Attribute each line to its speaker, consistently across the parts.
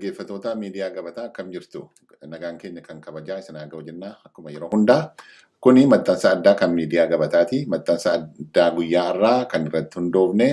Speaker 1: Dhaggeeffattoota miidiyaa gabataa, akkam jirtu? Nagaan keenya kan kabajaa isin haa ga'u jennaa akkuma yeroo hundaa. Kuni maxxansa addaa kan miidiyaa gabataati. Maxxansa addaa guyyaa har'aa kan irratti hundoofne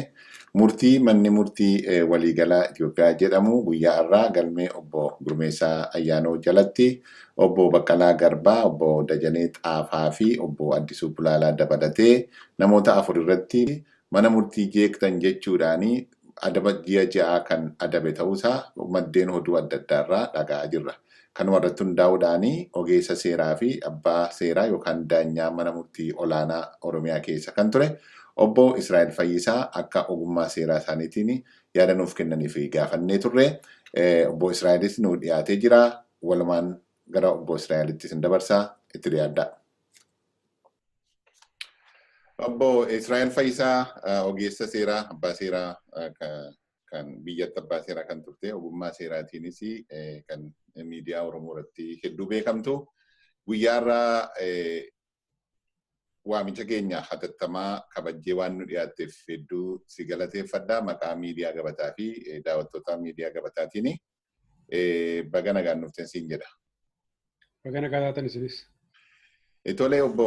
Speaker 1: murtii manni murtii waliigalaa Itoophiyaa jedhamu guyyaa har'aa galmee obbo Gurmeessaa Ayyaanoo jalatti obbo Baqqalaa Garbaa, obbo Dajanee Xaafaa fi obbo Addisuu Bulaalaa dabalatee namoota 4 irratti mana murtii jeeqtan jechuudhaani adaba ji'a 6 kan adabe ta'uusaa maddeen oduu adda addaarraa dhaga'aa jirra. Kanuma irratti hundaa'uudhaani ogeessa seeraa fi abbaa seeraa yookaan daanyaa mana murtii olaanaa Oromiyaa keessa kan ture obbo Israa'el Fayyisaa akka ogummaa seeraa isaaniitiin yaada nuuf kennaniif gaafannee turre. Obbo Israa'elis nuu dhiyaatee jira. Walumaan gara obbo Israa'elitti isin dabarsaa, itti dhiyaadhaa. Obbo Israa'el Fayyisaa, ogeessa seeraa, abbaa seeraa kan biyyatti abbaa seeraa kan turte, ogummaa seeraatiinis kan miidiyaa Oromoo irratti hedduu beekamtu. Guyyaarraa waamicha keenya hatattamaa kabajjee waan nu dhiyaatteef hedduu si galateeffadha. Maqaa miidiyaa gabataa fi daawwattoota miidiyaa gabataatiin baga nagaan dhufteen siin jedha.
Speaker 2: Baga nagaa taatan isinis.
Speaker 1: Tole, obbo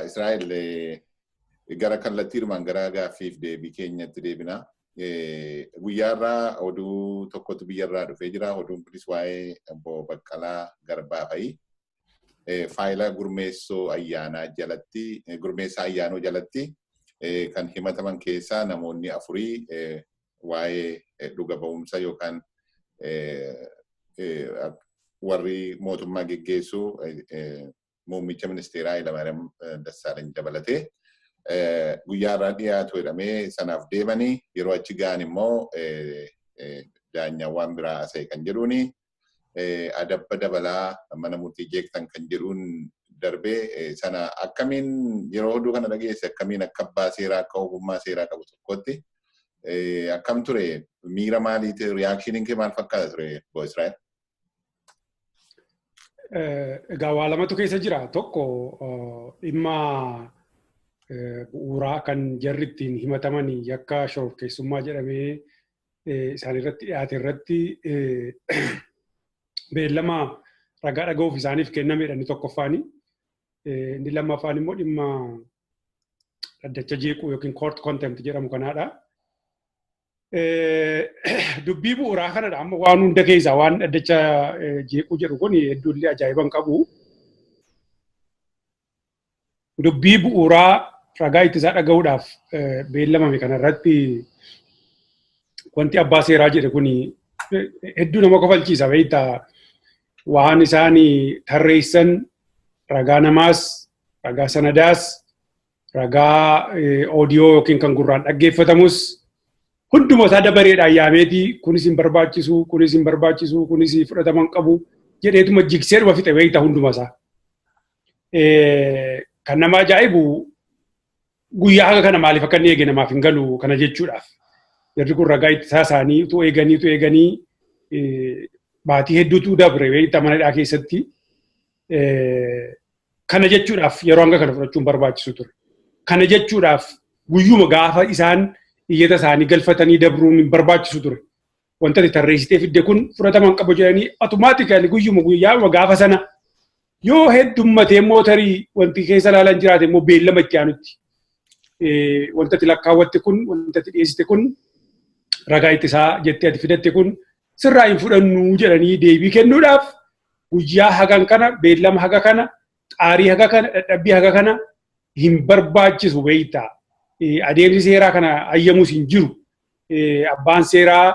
Speaker 1: Israa'el, gara kallattiidhumaan gara gaaffiif deebii keenyatti deebina. Guyyaarraa oduu tokkotu biyyarraa dhufee jira. Oduun kunis waa'ee obbo Baqqalaa Garbaa fa'i. Faayila Gurmeessoo Ayyaanaa jalatti, Gurmeessaa Ayyaanoo jalatti kan himataman keessaa namoonni afurii waa'ee dhuga ba'umsa yookaan warri mootummaa geggeessu muummicha ministeeraa Hayilamaariyaam Dassaalany dabalatee guyyaa irraa dhiyaatu jedhamee sanaaf deemanii, yeroo achi ga'an immoo daanyaawwan biraa haasa'e kan jedhuuni adabba dabalaa mana murtii jeeqtan kan jedhuun darbee sana akkamiin, yeroo oduu kana dhageesse akkamiin, akka abbaa seeraa, akka ogummaa seeraa qabu tokkotti akkam ture? Miira maaliiti? Reactioniin kee maal fakkaata ture, obbo Israa'el?
Speaker 2: Egaa waa lamatu keessa jira. Tokko dhimma bu'uuraa kan jarri ittiin himataman yakka shororkeessummaa jedhamee isaan irratti dhiyaate irratti beellama ragaa dhaga'uuf isaaniif kennamedha inni tokkoffaani. Inni lammaffaan immoo dhimma dhaddacha jeequu yookiin court contempt jedhamu kanaadha. Dubbii bu'uuraa kanadha. Amma waan hunda keessaa waan dhaddacha jeequu jedhu kun hedduullee ajaa'iban qabu. Dubbii bu'uuraa ragaa ittisaa dhaga'uudhaaf beellamame kanarratti wanti abbaa seeraa jedhe kun hedduu nama kofalchiisa, beektaa? Waan isaan tarreessan, ragaa namaas, ragaa sanadaas, ragaa oodiyoo yookiin kan gurraan dhaggeeffatamus hunduma isaa dabareedhaan yaameeti kunis hin barbaachisu, kunis hin barbaachisu, kunis fudhatama hin qabu jedheetuma jigsee dhuma fixe, beektaa, hunduma isaa. Kan nama ajaa'ibu guyyaa haga kana maaliif akka inni eege namaaf hin galu kana jechuudhaaf. Jarri kun ragaa ittisaa isaanii utuu eeganii baatii hedduutu dabre, beektaa, mana hidhaa keessatti. Kana jechuudhaaf yeroo hanga kana fudhachuun barbaachisu ture. Kana jechuudhaaf guyyuma gaafa isaan iyyata isaanii galfatanii dabruun hin barbaachisu ture. Wanta ati tarreessitee fidde kun fudhatama hin qabu jedhanii automatically guyyuma guyyaama gaafa sana, yoo heddummatee immoo tarii wanti keessa ilaalan jiraate immoo beellama itti aanutti. Wanta ati lakkaawwatte kun, wanta ati dhiyeessite kun, ragaa ittisaa jettee ati fidatte kun sirraa hin fudhannu jedhanii deebii kennuudhaaf guyyaa hagan kana, beellama haga kana, xaarii haga kana, dadhabbii haga kana hin barbaachisu, beektaa. Adeemsi seeraa kana ayyamus hin jiru. Abbaan seeraa,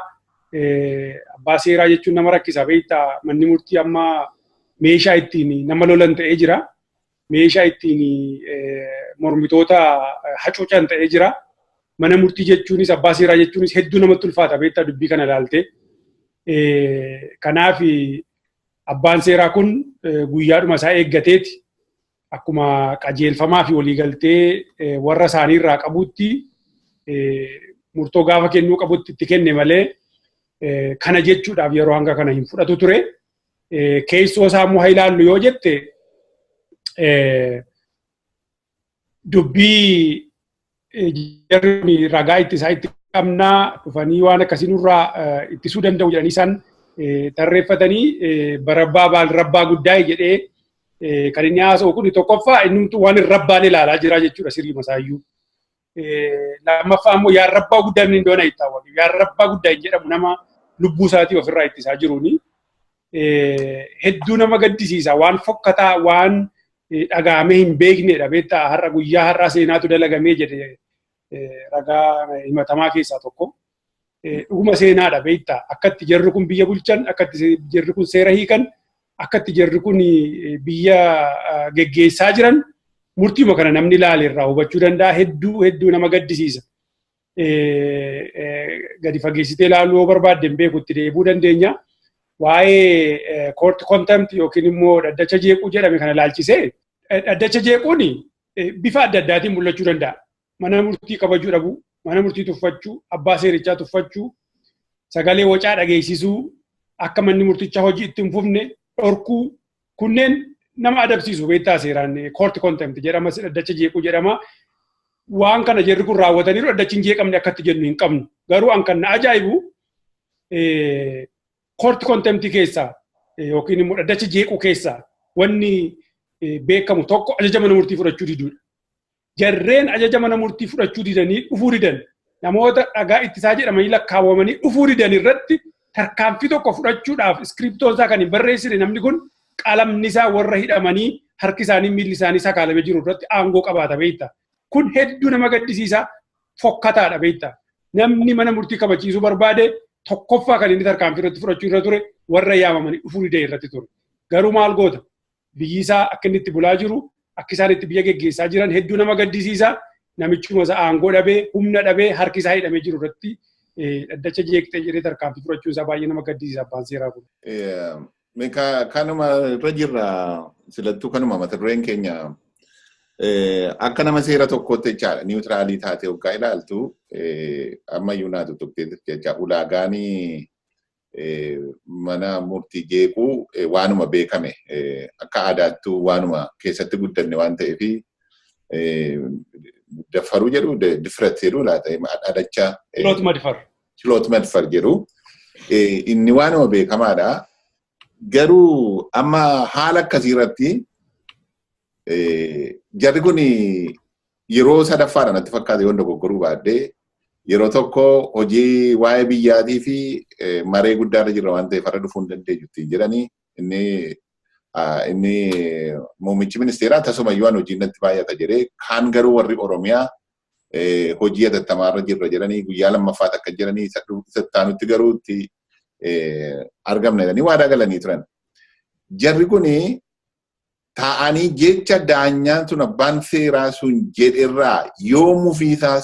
Speaker 2: abbaa seeraa jechuun nama rakkisa, beektaa. Manni murtii amma meeshaa ittiin nama lolan ta'ee jira. Meeshaa ittiin mormitoota hacuucan ta'ee jira. Mana murtii jechuunis abbaa seeraa jechuunis hedduu namatti ulfaata, beektaa, dubbii kana ilaalte. Kanaaf abbaan seeraa kun guyyaadhuma isaa eeggateeti akkuma qajeelfamaa fi waliigaltee warra isaanii irraa qabutti murtoo gaafa kennuu qabutti itti kenne malee kana jechuudhaaf yeroo hanga kana hin fudhatu ture. Keessoo isaa immoo haa ilaallu yoo jette, dubbii jarri ragaa ittisaa itti qabnaa dhufanii waan akkasii nurraa ittisuu danda'u jedhanii isaan Tarreeffatanii barabbaa baal rabbaa guddaa jedhee kan inni haasa'u kun tokkoffaa innumtu waan rabbaan ilaalaa jira jechuudha sirrii masaayyuu. Lammaffaa immoo yaa rabbaa guddaa inni doona itti hawwatu. Yaa rabbaa guddaa hin jedhamu nama lubbuu isaatii ofirraa ittisaa jiruuni. Hedduu nama gaddisiisa waan fokkataa waan dhagaamee hin beeknedha beektaa har'a guyyaa har'aa seenaatu dalagamee jedhe ragaa himatamaa keessaa tokko. Dhuguma seenaadha beektaa akkatti jarri kun biyya bulchan akkatti jarri kun seera hiikan akkatti jarri kun biyya geggeessaa jiran murtiima kana namni ilaale irraa hubachuu danda'a hedduu hedduu nama gaddisiisa. Gadi fageessitee ilaaluu yoo barbaadde hin beeku itti deebuu dandeenya. Waa'ee court contempt yookiin immoo dhaddacha jeequu jedhame kana ilaalchisee dhaddacha jeequun bifa adda addaatiin mul'achuu danda'a. Mana murtii kabajuu dhabuu, mana murtii tuffachuu, abbaa seerichaa tuffachuu, sagalee wacaa dhageessisuu, akka manni murtichaa hojii itti hin fufne dhorkuu kunneen nama adabsiisu beektaa seeraan court contempt jedhama dhaddacha jeequu jedhama. Waan kana jarri kun raawwataniiru dhaddachi hin jeeqamne akkatti jennu hin qabnu. Garuu an kan na ajaa'ibu court contempt keessaa yookiin immoo dhaddacha jeequu keessaa wanni beekamu tokko ajaja mana murtii fudhachuu diduudha. Jarreen ajaja mana murtii fudhachuu didanii dhufuu didan namoota dhagaa ittisaa jedhamanii lakkaawwamanii dhufuu didan irratti tarkaanfii tokko fudhachuudhaaf iskiriptoon isaa kan hin barreessine namni kun qalamni isaa warra hidhamanii harki isaanii miilli isaanii sakaalamee jiru irratti aangoo qabaata beektaa. Kun hedduu nama gaddisiisa fokkataadha beektaa. Namni mana murtii kabachiisuu barbaade tokkoffaa kan inni tarkaanfii irratti fudhachuu irra ture warra yaamamanii dhufuu didee irratti ture. Garuu maal goota? Biyyi isaa akka inni itti bulaa jiru, akka isaan itti biyya geggeessaa jiran hedduu nama gaddisiisa. Namichuma isaa aangoo dhabee, humna dhabee, harki isaa hidhamee jiru irratti dhaddacha jeeqxee jedhee tarkaanfii fudhachuun isaa baay'ee nama gaddisiisa abbaan seeraa kun.
Speaker 1: Kanuma irra jirra silattuu kanuma mata dureen keenya akka nama seera tokkootti jechaadha niwutiraalii taatee hoggaa ilaaltu ammayyuu naatu tuqxee jecha ulaagaanii mana murtii jeequu waanuma beekame akka aadaattuu waanuma keessatti guddanne waan ta'eefi daffaruu jedhu diffiret jedhu laata dhadacha
Speaker 2: Chiloot madfar.
Speaker 1: Chiloot madfar jedhu inni waanuma beekamaadha. Garuu amma haala akkasii irratti jarri kun yeroo sadaffaadha natti fakkaata yoo dogoggoruu baadhee yeroo tokko hojii waa'ee biyyaatii fi maree guddaarra jirra waan ta'eef har'a dhufuu hin dandeenyu ittiin jedhanii inni muummichi ministeeraa tasumayyuu waan hojii natti baay'ata jedhee kaan garuu warri Oromiyaa hojii hatattamaarra jirra jedhanii guyyaa lammaffaatti akka jedhanii sattaanutti garuu itti argamna jedhanii waadaa galanii turan. Jarri kuni taa'anii jecha daanyaan sun abbaan seeraa sun jedherraa yoo mufiisaa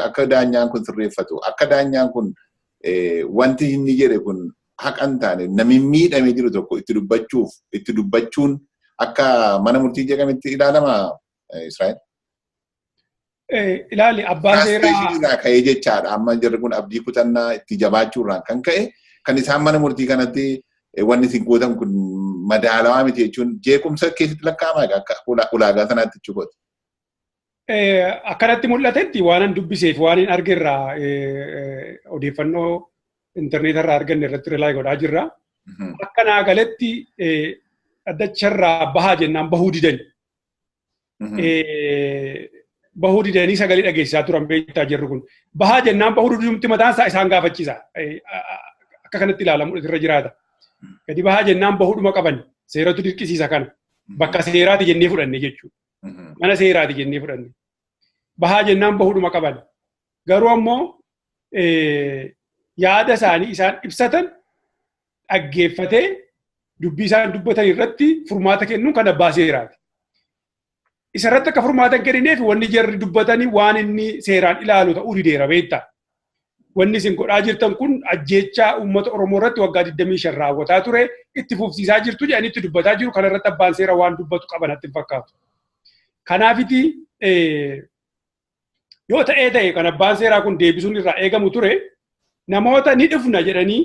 Speaker 1: akka daanyaan kun sirreeffatu akka daanyaan kun wanti inni jedhe kun haqa hin taane namni miidhamee jiru tokko itti dubbachuuf itti dubbachuun akka mana murtii jedhametti ilaalama Israa'el.
Speaker 2: Ilaali abbaan seeraa.
Speaker 1: Irraa ka'ee jechaadha amma jarri kun abdii kutannaa itti jabaachuurraan kan ka'e kan isaan mana murtii kanatti wanni isin gootan kun madaalawaa miti jechuun jeequmsa keessatti lakkaa'amaa akka ulaagaa sanaatti jechuudha.
Speaker 2: Akkanatti mul'atetti waan an dubbiseef waan hin argerraa odeeffannoo intarneetarraa arganne irratti rilaa godhaa jirra. Akka naa galetti dhaddacharraa bahaa jennaan bahuu didani. Bahuu didanii sagalee dhageessisaa turan beektaa jirru kun. Bahaa jennaan bahuu didumti mataan isaa isaan gaafachiisa. Akka kanatti ilaalamu irra jiraata. Gadi bahaa jennaan bahuudhuma qaban seeratu dirqisiisa kana. Bakka seeraati jennee fudhanne jechuudha. Mana seeraati jennee fudhanne. Bahaa jennaan bahuudhuma qaban. Garuu ammoo yaada isaanii isaan ibsatan dhaggeeffatee dubbii isaan dubbatan irratti furmaata kennuun kan abbaa seeraati. Isarratti akka furmaata hin kennineef wanni jarri dubbatanii waan inni seeraan ilaalu ta'uu dideera beektaa. Wanni isin godhaa jirtan kun ajjeechaa uummata Oromoo irratti waggaa 25 raawwataa ture itti fufsiisaa jirtu jedhanii itti dubbataa jiru kana irratti abbaan seeraa waan dubbatu qaban natti hin fakkaatu. Kanaafiti yoo ta'ee ta'e kan abbaan seeraa kun deebisuun irraa eegamu ture namoota ni dhufna jedhanii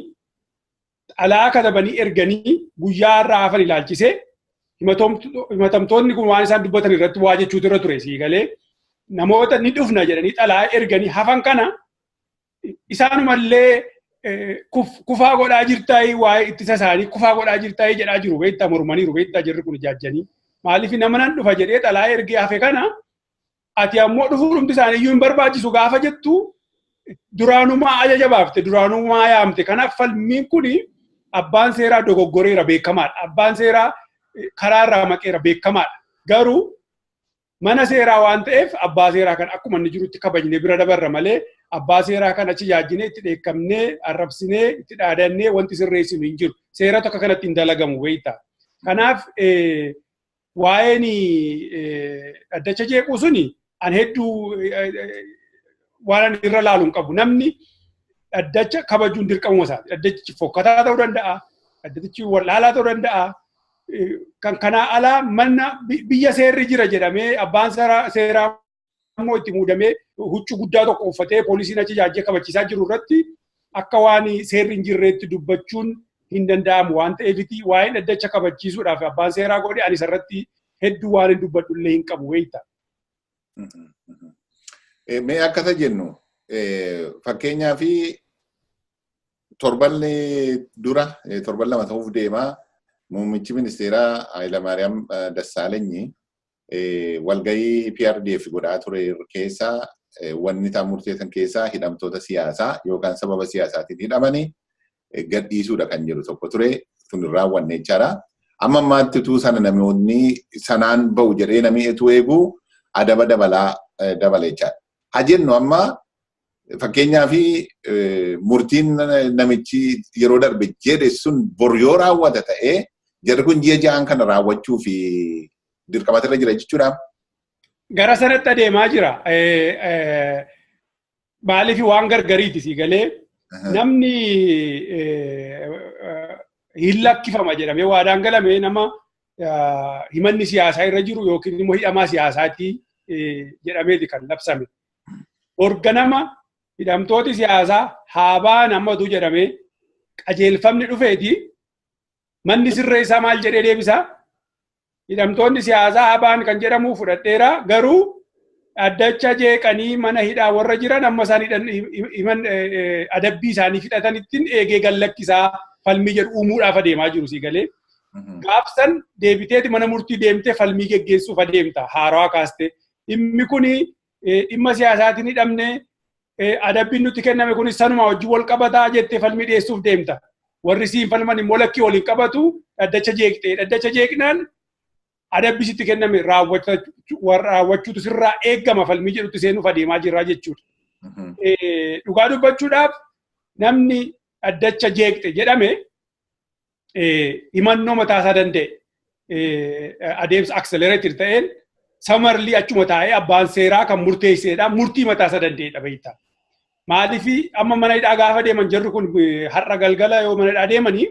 Speaker 2: xalaa katabanii erganii guyyaa irraa hafan ilaalchisee himatamtoonni kun waan isaan dubbatan irratti waa jechuutu irra ture sii galee namoota ni dhufna jedhanii xalaa erganii hafan kana isaanumallee Kufaa godhaa jirtaayii waa'ee ittisa isaanii kufaa godhaa jirtaayii jedhaa jiru beektaa mormaniiru beektaa jirri kun ijaajjanii. Maaliif nama nan dhufa jedhee xalaa ergee hafe kana ati ammoo dhufuu dhumti isaanii iyyuu hin barbaachisu gaafa jettu duraanumaa ajaja baafte duraanumaa yaamte. Kanaaf falmiin kun abbaan seeraa dogoggoreera beekamaadha. Abbaan seeraa karaarraa maqeera beekamaadha. Garuu mana seeraa waan ta'eef abbaa seeraa kan akkuma inni jirutti kabajnee bira dabarra malee abbaa seeraa kan achi yaajjinee itti dheekkamnee arrabsinee itti dhaadannee wanti sirreessinu hin jiru. Seera tokko kanatti hin dalagamu beektaa. Kanaaf waa'een dhaddacha jeequu suni an hedduu waan ani irra laalu hin qabu. Namni dhaddacha kabajuun dirqamuma isaati. Dhaddachi fokkataa ta'uu danda'a. Dhaddachi wallaalaa ta'uu danda'a. Kan kanaa alaa mana biyya seerri jira jedhamee abbaan seeraa immoo itti muudamee huccuu guddaa tokko uffatee poolisiin achi jaajjee kabachiisaa jiru irratti akka waan seerri hin jirreetti dubbachuun hin danda'amu waan ta'eefiti waa'ee dhaddacha kabachiisuudhaaf abbaan seeraa godhe ani isarratti hedduu waan hin dubbadhu illee hin qabu weeyta.
Speaker 1: Mee akkasa jennu fakkeenyaa fi torban dura torban lama ta'uuf deemaa muummichi ministeeraa Hayilamaariyaam Dassaalenyi walgahii PRDF godhaa ture keessaa wanni isaan murteessan keessaa hidhamtoota siyaasaa yookaan sababa siyaasaatiin hidhamanii gadhiisuudha kan jedhu tokko ture sun raawwanne jechaadha. Amma ammaatti utuu sana namoonni sanaan bahu jedhee namni utuu eegu adaba dabalaa dabale jechaadha. Haa jennu amma fakkeenyaa fi murtiin namichi yeroo darbe jedhe sun bor yoo raawwata ta'ee jarri kun ji'a ja'an kana raawwachuu fi dirqamata irra jira jechuudha.
Speaker 2: Gara sanatti adeemaa jira. Maaliif waan gargariiti si galee namni hin lakkifama jedhamee waadaan galame nama himanni siyaasaa irra jiru yookiin immoo hidhamaa siyaasaati jedhameeti kan labsame. Organama hidhamtooti siyaasaa haa ba'an ammatu jedhamee qajeelfamni dhufeeti manni sirreessaa maal jedhee deebisaa? Hidhamtoonni siyaasaa haa ba'an kan jedhamu fudhadheera garuu dhaddacha jeeqanii mana hidhaa warra jiran amma isaan himan adabbii isaanii fixatanittiin eegee gallakkisaa falmii jedhu uumuudhaaf adeemaa jiru si galee. Gaafsan deebiteeti mana murtii deemtee falmii geggeessuuf adeemta haarawaa kaaste. Dhimmi kuni dhimma siyaasaatiin hidhamne adabbiin nutti kenname kunis sanuma wajjin wal qabataa jettee falmii dhiyeessuuf deemta. Warri siin falman immoo lakkii waliin qabatu dhaddacha jeeqxee dhaddacha jeeqnaan adabbii sitti kenname raawwachuutu sirraa eegama falmii jedhutti seenuuf adeemaa jirraa jechuudha. Dhugaa dubbachuudhaaf namni dhaddacha jeeqxe jedhame himannoo mataasaa danda'e adeemsa accelerated ta'een samarlii achuma taa'ee abbaan seeraa kan murteessedha. Murtii mataasaa danda'edha beektaa. Maaliif amma mana hidhaa gaafa deeman jarri kun har'a galgala yoo mana hidhaa deemanii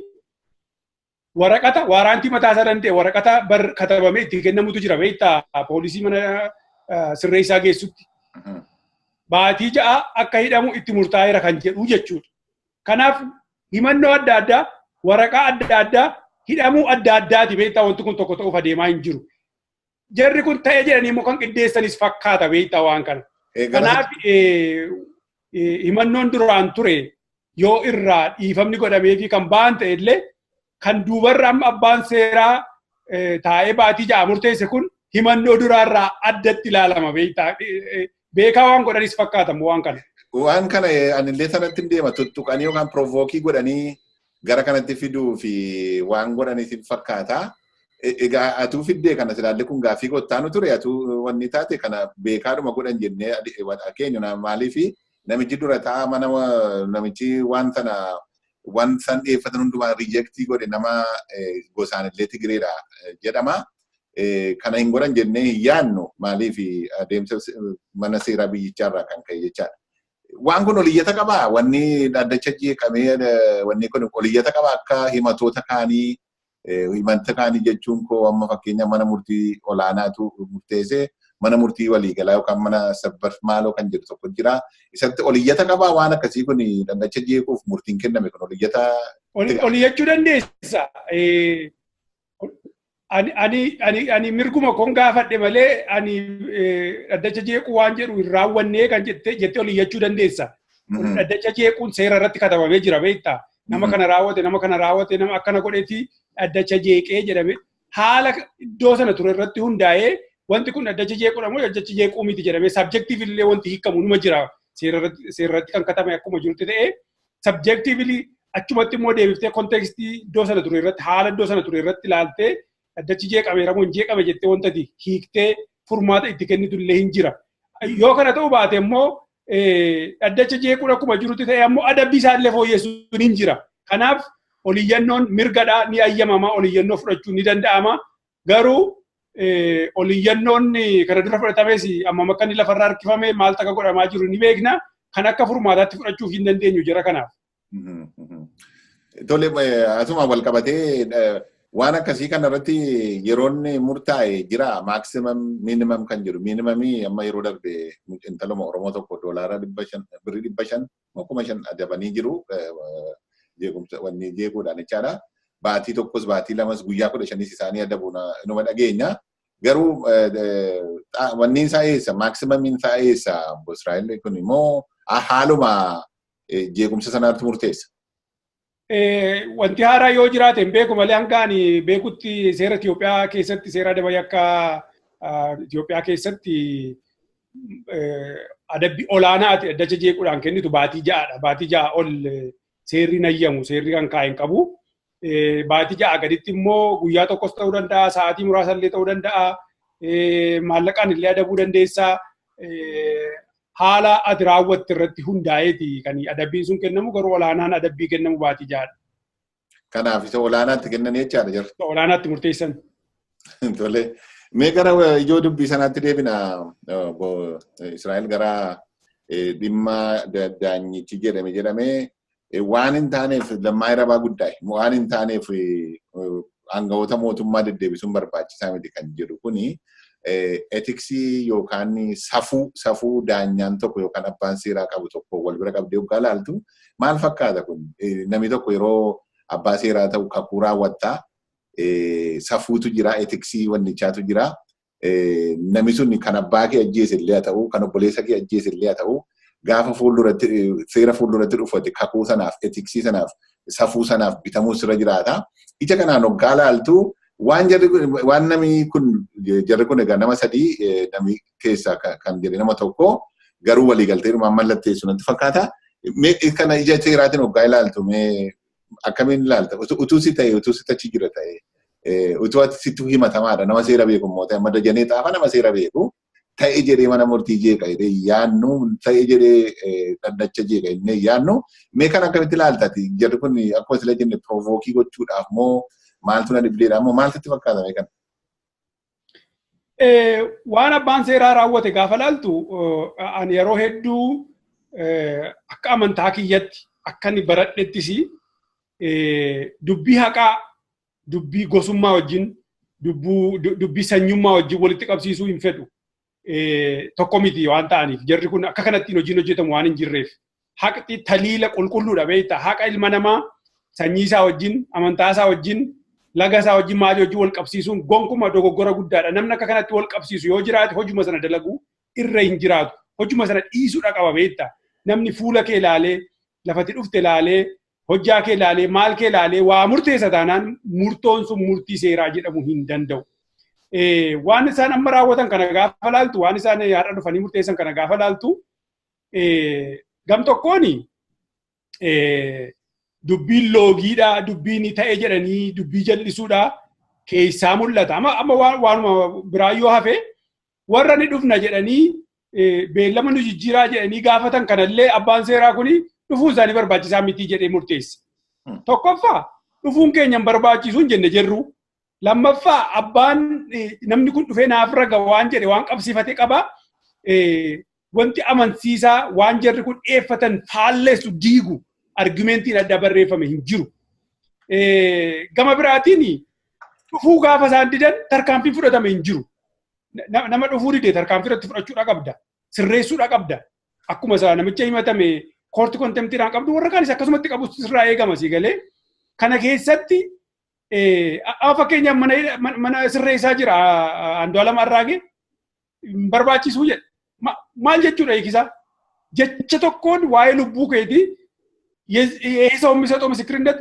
Speaker 2: waraqata waaraantii mataasaa danda'e waraqata bar katabamee itti kennamutu jira beektaa poolisii mana sirreessaa geessutti. Baatii ja'a akka hidhamu itti murtaa'eera kan jedhu jechuudha. Kanaaf himannoo adda addaa waraqaa adda addaa hidhamuu adda addaati beektaa wanti kun tokko ta'uuf adeemaa hin jiru. Jarri kun ta'ee jedhanii immoo kan qindeessanis fakkaata beektaa waan kana. Kanaaf himannoon duraan ture yoo irraa dhiifamni godhamee fi kan ba'an ta'e illee kan duubarra amma abbaan seeraa taa'ee baatii ja'a murteesse kun himannoo duraarraa addatti ilaalama beektaa. Beekaa waan godhanis fakkaatamu waan kana.
Speaker 1: Waan kana anillee sanatti hin deema tuttuqanii yookaan provookii godhanii gara kanatti fiduu fi waan godhanis hin fakkaata. Egaa atuu fiddee kana silaallee kun gaaffii gottaanu ture atuu wanni taate kana beekaadhuma godhan jennee keenya maaliifi namichi dura ta'a mana namichi waan sana waan san dhiyeeffatan hundumaa riijektii godhe nama gosaan illee Tigireedha jedhama. Kana hin godhan jennee hin yaadnu maaliif adeemsa mana seeraa biyyichaarraa kan ka'e jechaadha. Waan kun oliyyata qabaa wanni dhaddacha jeeqamee wanni kun oliyyata qabaa akka himatoota kaanii himanta kaanii jechuun koo amma fakkeenya mana murtii olaanaatu murteessee mana murtii waliigalaa yookaan mana sabbar maaloo kan jedhu tokko jira. Isatti oliyyata qabaa waan akkasii kun dhaddacha jeequuf murtiin kenname kun oliyyata.
Speaker 2: Oliyyachuu dandeessa. Ani mirguma koon gaafadhe malee ani dhaddacha jeequu waan jedhu hin raawwannee kan jettee oliyyachuu dandeessa. Dhaddacha jeequun seera irratti katabamee jira beektaa. Nama kana raawwate, nama kana raawwate, nama akkana godheeti dhaddacha jeeqee jedhame. Haala iddoo sana ture irratti hundaa'ee wanti kun dhaddacha jeequudha moo dhaddacha jeequu miti jedhamee subjectively wanti hiikamu numa jira. Seera irratti kan katame akkuma jirutti ta'ee subjectively achumatti immoo deebiftee kontekstii iddoo sana ture irratti haala iddoo sana ture irratti ilaaltee dhaddachi jeeqameera moo hin jeeqame jettee wanta hiiktee furmaata itti kennitu illee hin jira. Yoo kana ta'uu baate immoo dhaddacha jeequun akkuma jirutti ta'e ammoo adabbii isaallee fooyyessuun hin jira. Kanaaf oliyyannoon mirgadhaa ni ayyamama, oliyyannoo fudhachuun ni danda'ama. Garuu oliyyannoon kana dura fudhatames amma akka inni lafarraa harkifame maal akka godhamaa jiru ni beekna. Kan akka furmaataatti fudhachuuf hin dandeenyu jira kanaaf.
Speaker 1: Tole, asuma wal qabatee waan akkasii kanarratti yeroon murtaa'e jira maximum minimum kan jedhu. Minimumii amma yeroo darbe intaluma Oromoo tokko doolaara 500 birrii 500 5,000 adabanii jiru jeequmsa wanni jeequudhaan jechaadha. Baatii tokkos baatii lamas guyyaa 15 isaanii adabuun numa dhageenya. Garuu wanni isaa eessa maximumiin isaa eessa Israa'el kun immoo haaluma jeequmsa sanaatti murteessa.
Speaker 2: Wanti haaraa yoo jiraate hin beeku malee hanga ani beekutti seera Itoophiyaa keessatti seera adaba yakka Itoophiyaa keessatti adabbii olaanaa ati dhaddacha jeequudhaan kennitu baatii 6dha. Baatii 6 ol seerri nayyamu seerri kan kaa'e hin qabu. Baatii 6 gaditti immoo guyyaa tokkos ta'uu danda'a, sa'aatii muraasa illee ta'uu danda'a, maallaqaan illee adabuu dandeessa. Haala ati raawwatte irratti hundaa'eeti kan adabbiin sun kennamu garuu olaanaan adabbii kennamu baatii 6dha.
Speaker 1: Kanaaf isa olaanaatti kennan jechaadha jarri.
Speaker 2: Olaanaatti murteessan.
Speaker 1: Tole. Mee gara ijoo dubbii sanaatti deebina Israa'el gara dhimma daanyichi jedhame waan hin taaneef Lammaa Irabaa guddaa waan hin taaneef aangawoota mootummaa deddeebisuun barbaachisaa miti kan jedhu kuni etiksii yookaan safuu daanyaan tokko yookaan abbaan seeraa qabu tokko wal bira qabdee hoggaa laaltu maal fakkaata kun namni tokko yeroo abbaa seeraa ta'u kakuu raawwattaa safuutu jira etiksii wannichaatu jira namni sun kan abbaa kee ajjeese illee haa ta'u kan obboleessa kee ajjeese illee haa ta'u gaafa fuulduratti seera fuulduratti dhufate kakuu sanaaf etiksii sanaaf safuu sanaaf bitamuu sirra jiraata. Ija kanaan hoggaa laaltu waan jarri waan namni kun jarri kun egaa nama sadii namni keessaa kan jedhe nama tokko garuu waliigaltee dhumaan mallatteessu natti fakkaata. Mee kana ija seeraatiin hoggaa ilaaltu mee akkamiin ilaalta? Utuu si ta'e utuu si tachi jira ta'e utuu ati sittu himatamaadha nama seera beeku immoo ta'e amma Dajanee Xaafaa nama seera beeku ta'e jedhee mana murtii jeeqa jedhee yaannu ta'e jedhee dhaddacha jeeqa jennee yaannu mee kan akkamitti ilaaltati jarri kun akkuma sila jenne provookii gochuudhaaf moo maaltu na dhibdeedha moo maaltu itti fakkaata mee kana?
Speaker 2: Waan abbaan seeraa raawwate gaafa laaltu ani yeroo hedduu akka amantaa kiyyatti akka inni baradhettis dubbii haqaa dubbii gosummaa wajjin dubbii sanyummaa wajjin walitti qabsiisuu hin fedhu. Tokko miti waan ta'aniif jarri kun akka kanattiin hojiin hojjetamu waan hin jirreef haqti taliila qulqulluudha beektaa haqa ilma namaa sanyii isaa wajjin amantaa isaa wajjin laga isaa wajjin maalii wajjin wal qabsiisuun gonkuma dogoggora guddaadha. Namni akka kanatti wal qabsiisu yoo jiraate hojuma sana dalaguu irra hin jiraatu. Hojuma sana dhiisuudha qaba beektaa. Namni fuula kee ilaalee lafatti dhufte ilaalee hojjaa kee ilaalee maal kee ilaalee waa murteessa taanaan murtoon sun murtii seeraa jedhamu hin danda'u. Waan isaan amma raawwatan kana gaafa laaltu waan isaan har'a dhufanii murteessan kana gaafa laaltu gam tokkoon dubbiin loogiidha dubbiin ta'e jedhanii dubbii jal'isuudha keessaa mul'ata. Amma waanuma biraa yoo hafe warra ni dhufna jedhanii beellama nu jijjiiraa jedhanii gaafatan kanallee abbaan seeraa kuni dhufuun isaanii barbaachisaa miti jedhee murteesse. Tokkoffaa dhufuun keenya hin barbaachisu hin jenne jirru. Lammaffaa abbaan namni kun dhufee naaf raga waan jedhe waan qabsiifate qaba. Wanti amansiisaa waan jarri kun dhiyeeffatan faalleessu diigu argumentiin adda barreeffame hin jiru. Gama biraatiin dhufuu gaafa isaan didan tarkaanfiin fudhatame hin jiru. Nama dhufuu dide tarkaanfii irratti fudhachuudha qabda. Sirreessuudha qabda. Akkuma isaa namicha himatame koorti kontemptiidhaan qabdu warra kaanis akkasumatti qabu sirraa eegama sii galee. Kana keessatti amma fakkeenyaaf mana sirreessaa jira Andu'aalam Arraagee hin barbaachisuu jedhe. Maal jechuudha hiikisaa? Jecha tokkoon waa'ee lubbuu keetii ይሄ ሰው የሚሰጠው ምስክርነት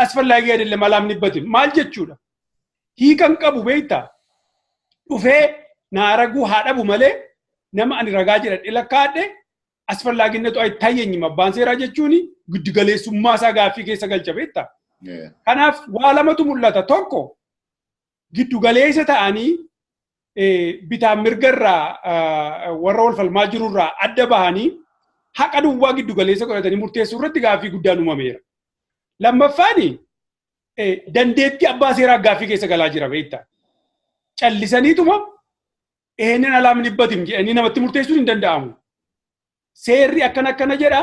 Speaker 2: አስፈላጊ አይደለም አላምንበትም maal jechuudha. Hiikan qabu beektaa dhufee naa raguu haa dhabu malee nama ani ragaa jedhadhe lakkaa'adhe asfallaaginnetu አይታየኝም abbaan seeraa jechuun giddugaleessummaa isaa gaaffii keessa galcha beektaa. Kanaaf waa lamatu mul'ata. Tokko giddugaleessa ta'anii bitaan mirgarraa warra wal falmaa jirurraa adda bahanii haqa duwwaa giddugaleessa godhatanii murteessuu irratti gaaffii guddaan uumameera. Lammaffaan dandeettii abbaa seeraa gaaffii keessa galaa jira beektaa. Callisaniituma ይሄንን አላምንበትም jedhanii namatti murteessuun hin danda'amu. Seerri akkana akkana jedha.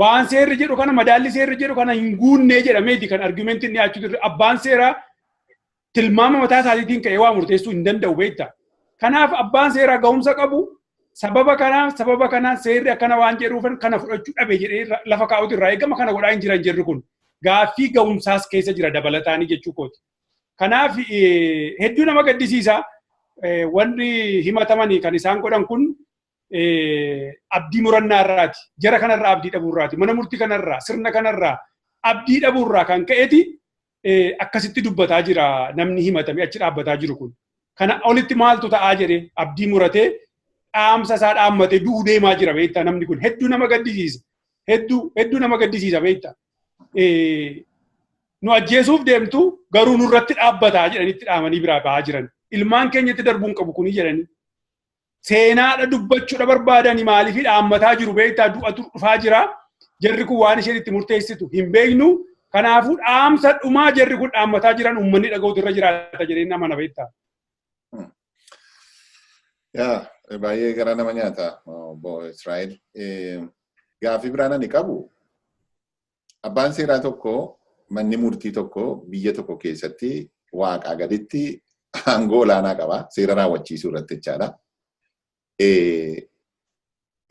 Speaker 2: Waan seerri jedhu kana madaalli seerri jedhu kana hin guunnee jedhameeti kan argumentiin dhiyaachuu turre. Abbaan seeraa tilmaama mataa isaatiitiin ka'ee waa murteessuu hin danda'u beektaa. Kanaaf abbaan seeraa ga'umsa qabu sababa kanaan seerri akkana waan jedhuuf kana fudhachuu dhabe jedhee lafa kaa'utu irraa eegama. Kana godhaa hin jiran jirri kun gaaffii ga'umsaas keessa jira dabalataanii jechuu kooti. Kanaaf hedduu nama gaddisiisa. Wanni himatamanii kan isaan godhan kun abdii murannaa irraati. Jara kanarraa abdii dhabuu irraati. Mana murtii kanarraa, sirna kanarraa abdii dhabuu irraa kan ka'eeti akkasitti dubbataa jira namni himatame achi dhaabbataa jiru kun. Kana olitti maaltu ta'aa jedhee abdii muratee dhaamsa isaa dhaammatee du'uu deemaa jira beektaa namni kun. Hedduu nama gaddisiisa. Hedduu nama gaddisiisa beektaa. Nu ajjeesuuf deemtu garuu nurratti dhaabbataa jedhanitti dhaamanii biraa bahaa jiran. Ilmaan keenyatti darbuun qabu kuni jedhanii. Seenaadha dubbachuudha barbaadanii maaliif dhaammataa jiru beektaa du'atu dhufaa jira. Jarri kun waan isheen itti murteessitu hin beeknu. Kanaafuu dhaamsa dhumaa jarri kun dhaammataa jiran uummanni dhaga'uutu irra jiraata jedhee nama na beektaa.
Speaker 1: Yaa baay'ee gara nama nyaata obbo Israa'el. Gaaffii biraan ani qabu abbaan seeraa tokko manni murtii tokko biyya tokko keessatti waaqaa gaditti aangoo olaanaa qaba seera raawwachiisuu irratti jechaadha.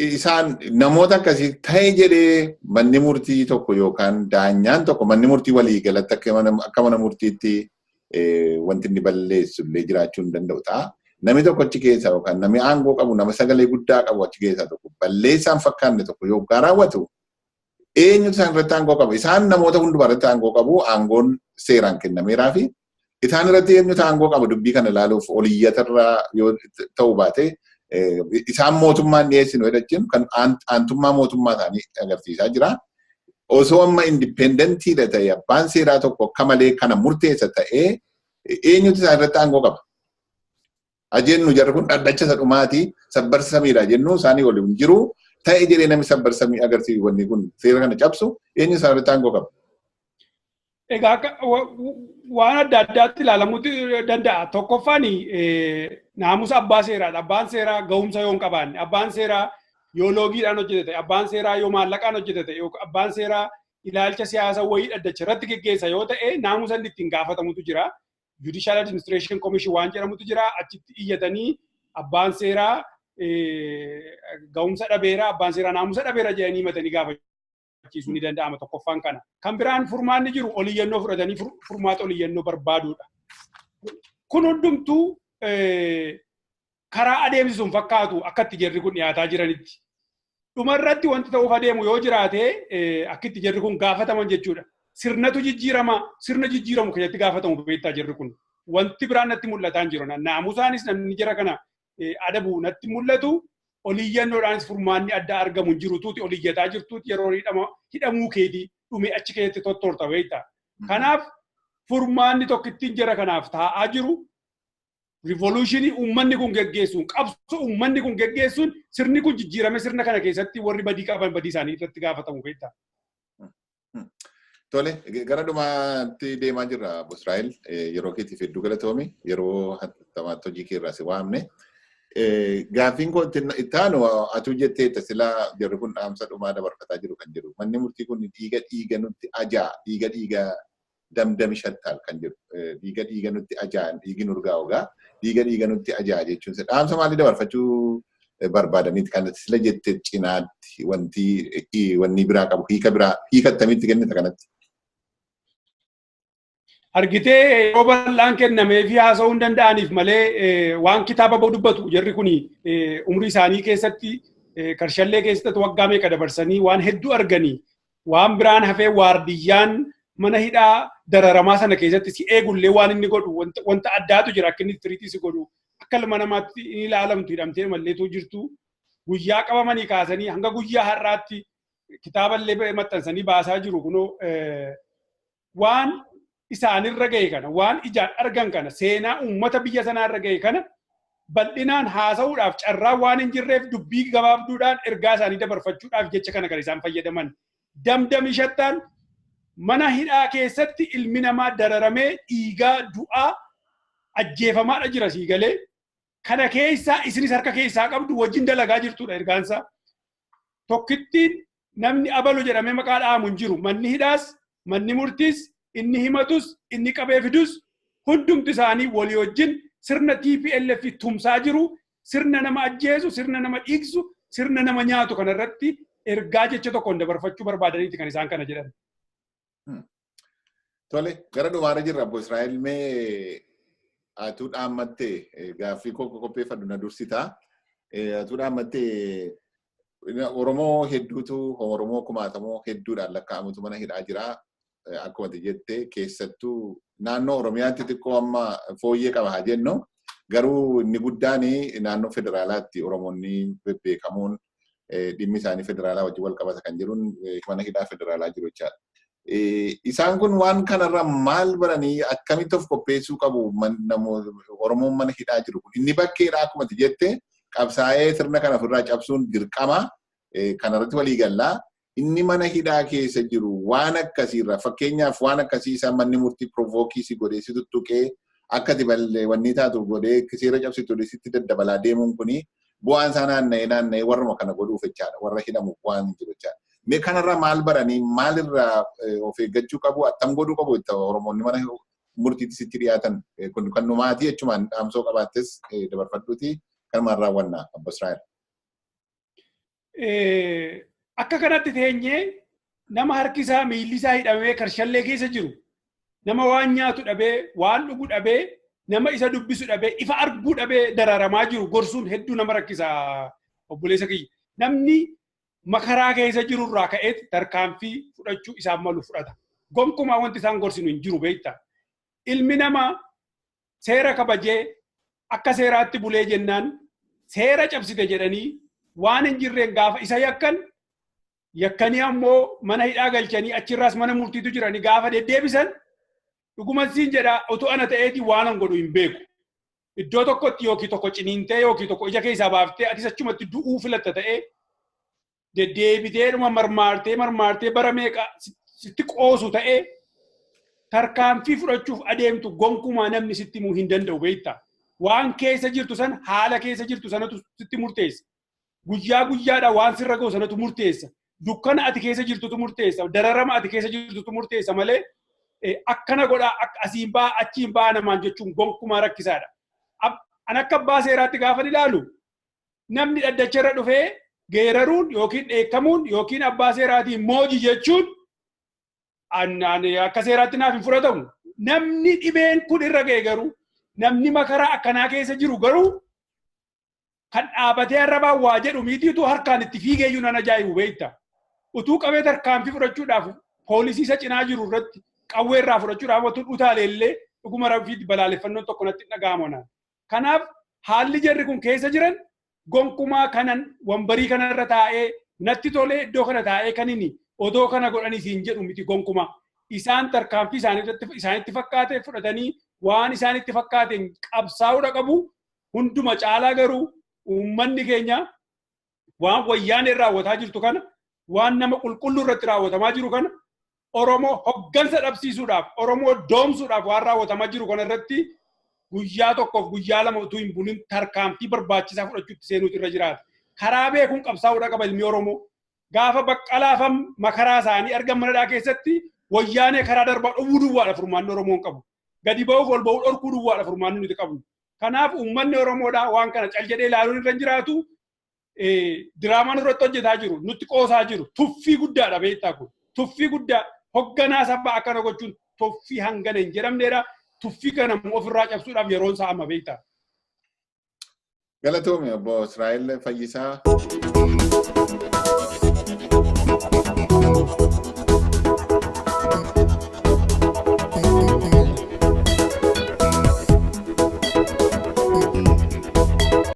Speaker 1: Isaan namoota akkasii ta'e jedhee manni murtii tokko yookaan daanyaan tokko manni murtii walii galatti akka mana murtiitti wanti inni balleessu illee jiraachuu hin danda'u ta'a. Namni tokko achi keessaa yookaan namni aangoo qabu nama sagalee guddaa qabu achi keessaa tokko balleessaan fakkaanne tokko yookaan raawwatu eenyutu isaan irratti aangoo qaba? Isaan namoota hundumaa irratti aangoo qabu, aangoon seeraan kennameeraa fi isaan irratti eenyutu aangoo qaba dubbii kana ilaaluuf oliyyatarraa yoo ta'uu baate isaan mootummaan dhiyeessinu jechuun kan aantummaa mootummaa isaanii agarsiisaa jira. Osoo amma indipendentiidha ta'e abbaan seeraa tokko akka malee kana murteessa ta'ee eenyutu isaan irratti aangoo qaba? Ajennu jarri kun dhaddacha isa dhumaatii sabbarsa samiidha jennu isaanii waliin jiru. Ta'e jedhee namni sabbarsa samii agarsiisu wanni kun seera kana cabsu eenyu isaan irratti aangoo qaba?
Speaker 2: Egaa waan adda addaatti ilaalamuu danda'a. Tokkoffaan naamusa abbaa seeraadha. Abbaan seeraa ga'umsa yoo hin qabaanne, abbaan seeraa yoo loogiidhaan hojjete ta'e, abbaan seeraa yoo maallaqaan hojjete ta'e, abbaan seeraa ilaalcha siyaasa wayii dhaddacha irratti geggeessa yoo ta'e naamusa inni ittiin gaafatamutu jira. Judicial Administration Commission waan jedhamutu jira. Achitti iyyatanii abbaan seeraa ga'umsa dhabeera, abbaan seeraa naamusa dhabeera jedhanii himatanii gaafachiisuu ni danda'ama tokkoffaan kana. Kan biraan furmaanni jiru oliyyannoo fudhatanii furmaata oliyyannoo barbaaduudha. Kun hundumtuu karaa adeemsisuun fakkaatu akkatti jarri kun dhiyaataa jiranitti. Dhumarratti wanti ta'uuf adeemu yoo jiraate akkitti jarri kun gaafataman jechuudha. Sirnatu jijjiirama, sirna jijjiiramu keessatti gaafatamu beektaa jarri kun. Wanti biraan natti mul'ataa hin jiru. Naamusaanis namni jara kana adabu natti mul'atu. Oliyyannoodhaanis furmaanni adda argamu hin jirutuuti oliyyataa jirtuuti yeroo hidhamuu keetii dhume achi keessatti tottorta beektaa. Kanaaf furmaanni tokkittiin jara kanaaf taa'aa jiru rivoluushinii uummanni kun geggeessuun qabsoo uummanni kun geggeessuun sirni kun jijjiirame sirna kana keessatti warri badii qaban badii isaanii irratti gaafatamu beektaa.
Speaker 1: Tole gara dhumaatti deemaa jirra Obbo Israa'el yeroo keetiif hedduu galatoomi yeroo hattamaatti hojii kee irraa si waamne. Gaaffiin koo itti aanu atuu jetteetta silaa jarri kun dhaamsa dhumaa dabarfataa jiru kan jedhu manni murtii kun dhiiga dhiiga nutti ajaa dhiiga dhiiga damdami shattaal kan jedhu dhiiga dhiiga nutti ajaa dhiigi nurgaa ogaa dhiiga dhiiga nutti ajaa jechuun dhaamsa maalii dabarfachuu barbaadaniiti kan sila jette cinaatti wanti wanni biraa qabu hiika biraa hiika attamitti kennita kanatti.
Speaker 2: Argitee yeroo bal'aan kennamee fi haasa'uu hin danda'aniif malee waan kitaaba ba'u dubbatu jarri kun umrii isaanii keessatti Karshallee keessatti waggaa meeqa dabarsanii waan hedduu arganii, waan biraan hafee waardiyyaan mana hidhaa dararamaa sana keessatti si eegullee waan inni godhu wanta addaatu jira. Akka inni treat si godhu, akka ilma namaatti inni ilaalamtu, hidhamtee malleetu jirtu. Guyyaa qabamanii kaasanii hanga guyyaa har'aatti kitaaballee maxxansanii baasaa jiru. Kunoo waan isaanirra gahe kana, waan ijaan argan kana, seenaa uummata biyya sanaarra gahe kana bal'inaan haasa'uudhaaf carraa waan hin jirreef, dubbii gabaabduudhaan ergaa isaanii dabarfachuudhaaf jecha kana kan isaan fayyadaman. Damdami shattaan mana hidhaa keessatti ilmi namaa dararamee, dhiigaa, du'aa, ajjeefamaadha jira sii galee. Kana keessaa isinis harka keessaa qabdu, wajjin dalagaa jirtudha ergaansaa. Tokkittiin namni abalu jedhamee maqaa dha'amu hin jiru. Manni hidhaas, manni murtiis, inni himatus, inni qabee fidus, hundumti isaanii walii wajjin sirna TPLF tumsaa jiru. Sirna nama ajjeesu, sirna nama dhiigsu, sirna nama nyaatu kanarratti ergaa jecha tokkoon dabarfachuu barbaadaniiti kan isaan kana jedhan.
Speaker 1: Tole, gara dhumaarra jirra. Obbo Israa'el, mee atuu dhaammattee, gaaffii koo qopheeffadhu na dursitaa. Atuu dhaammattee, Oromoo hedduutu, Oromoo kumaatamoo hedduudhaan lakkaa'amutu mana hidhaa jira. Akkuma ati jette, keessattuu naannoo Oromiyaatti xiqqoo amma fooyyee qaba haa jennu. Garuu inni guddaan naannoo federaalaatti Oromoonni bebbeekamoon dhimmi isaanii federaalaa wajjin wal qabata kan jiruun mana hidhaa federaalaa jiru jechaadha. Isaan kun waan kanarraa maal baranii, akkamitti of qopheessuu qabu Oromoon mana hidhaa jiru kun? Inni bakkeedha, akkuma ati jette, qabsaa'ee sirna kana ofirraa cabsuun dirqama, kanarratti walii gallaa. Inni mana hidhaa keessa jiru waan akkasiirra, fakkeenyaaf waan akkasii isaan manni murtii provoke si godhee, si tuttuqee, akka ati wanni taatu godhee, seera cabsitu sitti daddabalaa deemuun kuni bu'aan isaa naanna'ee naanna'ee warruma kana godhuuf jechaadha. Warra hidhamuuf bu'aan hin jiru jechaadha. Mee kanarraa maal baranii, maalirraa of eeggachuu qabu, attam godhuu qabu Oromoonni mana murtiitti sitti dhiyaatan kun kan numaatii jechumaan dhaamsoo qabaattes dabarfadhuuti kanumaan raawwannaa, Abbo Israa'el.
Speaker 2: Akka kanatti teenyee nama harki isaa miilli isaa hidhamee karshallee keessa jiru, nama waan nyaatu dhabee, waan dhugu dhabee, nama isa dubbisu dhabee, ifa arguu dhabee dararamaa jiru gorsuun hedduu nama rakkisa, obboleessa kiyya. Namni makaraa keessa jirurraa ka'eet tarkaanfii fudhachuu isaan malu fudhata. Gonkumaa wanti isaan gorsinu hin jiru, beektaa. Ilmi namaa seera kabajee akka seeraatti bulee jennaan, seera cabsite jedhanii waan hin jirreen gaafa isa yakkan, yakkanii ammoo mana hidhaa galchanii, achirraas mana murtiitu jiranii gaafa deddeebisan, dhuguma siin jedha, utuu ana ta'eeti waan an godhu hin beeku. Iddoo tokkotti yookiin tokko ciniintee yookiin tokko ija keessaa baaftee atis achumatti du'uu filatta ta'ee, deddeebiteedhuma marmaartee marmaartee bara meeqa sitti qoosu ta'ee, tarkaanfii fudhachuuf adeemtu gonkumaa namni sitti himuu hin danda'u, beektaa. Waan keessa jirtu sana, haala keessa jirtu sanatu sitti murteessa. Guyyaa guyyaadhaan waan sirra ga'u sanatu murteessa. Dukkana ati keessa jirtutu murteessa. Dararama ati keessa jirtutu murteessa malee, akkana godhaa, akka asiin ba'a, achiin ba'a namaan jechuun gonkumaa rakkisaadha. An akka abbaa seeraatti gaafa ilaalu, namni dhaddacha irra dhufee geeraruun yookiin dheekkamuun yookiin abbaa seeraatiin mooji jechuun akka seeraatti naaf hin fudhatamu. Namni dhibeen kun irra ga'e garuu, namni makaraa akkanaa keessa jiru garuu, kan dhaabatee arrabaan waa jedhu miitiitu harkaan itti fiigeeyyuu nan ajaa'ibu, beekta. Utuu qabee tarkaanfii fudhachuudhaaf poolisii isa cinaa jiru irratti qawwee irraa fudhachuudhaaf utuu utaaleellee, dhuguma rabbiitti balaaleffannoon tokko natti dhaga'amu naan. Kanaaf haalli jarri kun keessa jiran gonkumaa kanan wambarii kanarra taa'ee natti tolee iddoo kana taa'ee kan inni odoo kana godhanii siin jedhu miti gonkumaa. Isaan tarkaanfii isaanitti fakkaate fudhatanii waan isaanitti fakkaateen qabsaa'uudha qabu. Hunduma caalaa garuu uummanni keenya waan wayyaaneen raawwataa jirtu kana, waan nama qulqulluu irratti raawwatamaa jiru kana, Oromoo hoggansa dhabsiisuudhaaf, Oromoo doomsuudhaaf waan raawwatamaa jiru kana irratti guyyaa tokkoof guyyaa lama utuu hin bulin tarkaanfii barbaachisaa fudhachuutti seenuutu irra jiraata. Karaa beekuun qabsaa'uudha qaba ilmi Oromoo. Gaafa baqqalaafam makaraa isaanii argan manadhaa keessatti, wayyaanee karaa darbaa dhowwuu duwwaadha furmaanni Oromoon qabu. Gadi ba'uuf ol ba'uu dhorkuu duwwaadha furmaanni nuti qabnu. Kanaaf uummanni Oromoodhaa waan kana cal jedhee ilaaluun irra hin jiraatu. Diraamaan irratti hojjetaa jiru, nutti qoosaa jiru, tuffii guddaadha, beektaa kun. Tuffii guddaa, hogganaa sabaa akkana gochuun tuffii hangana hin jedhamneedha. Tuffii kana ofirraa cabsuudhaaf yeroon isaa amma, beektaa.
Speaker 1: Galatoomi, obbo Israa'el Fayyisaa.
Speaker 3: Thank you.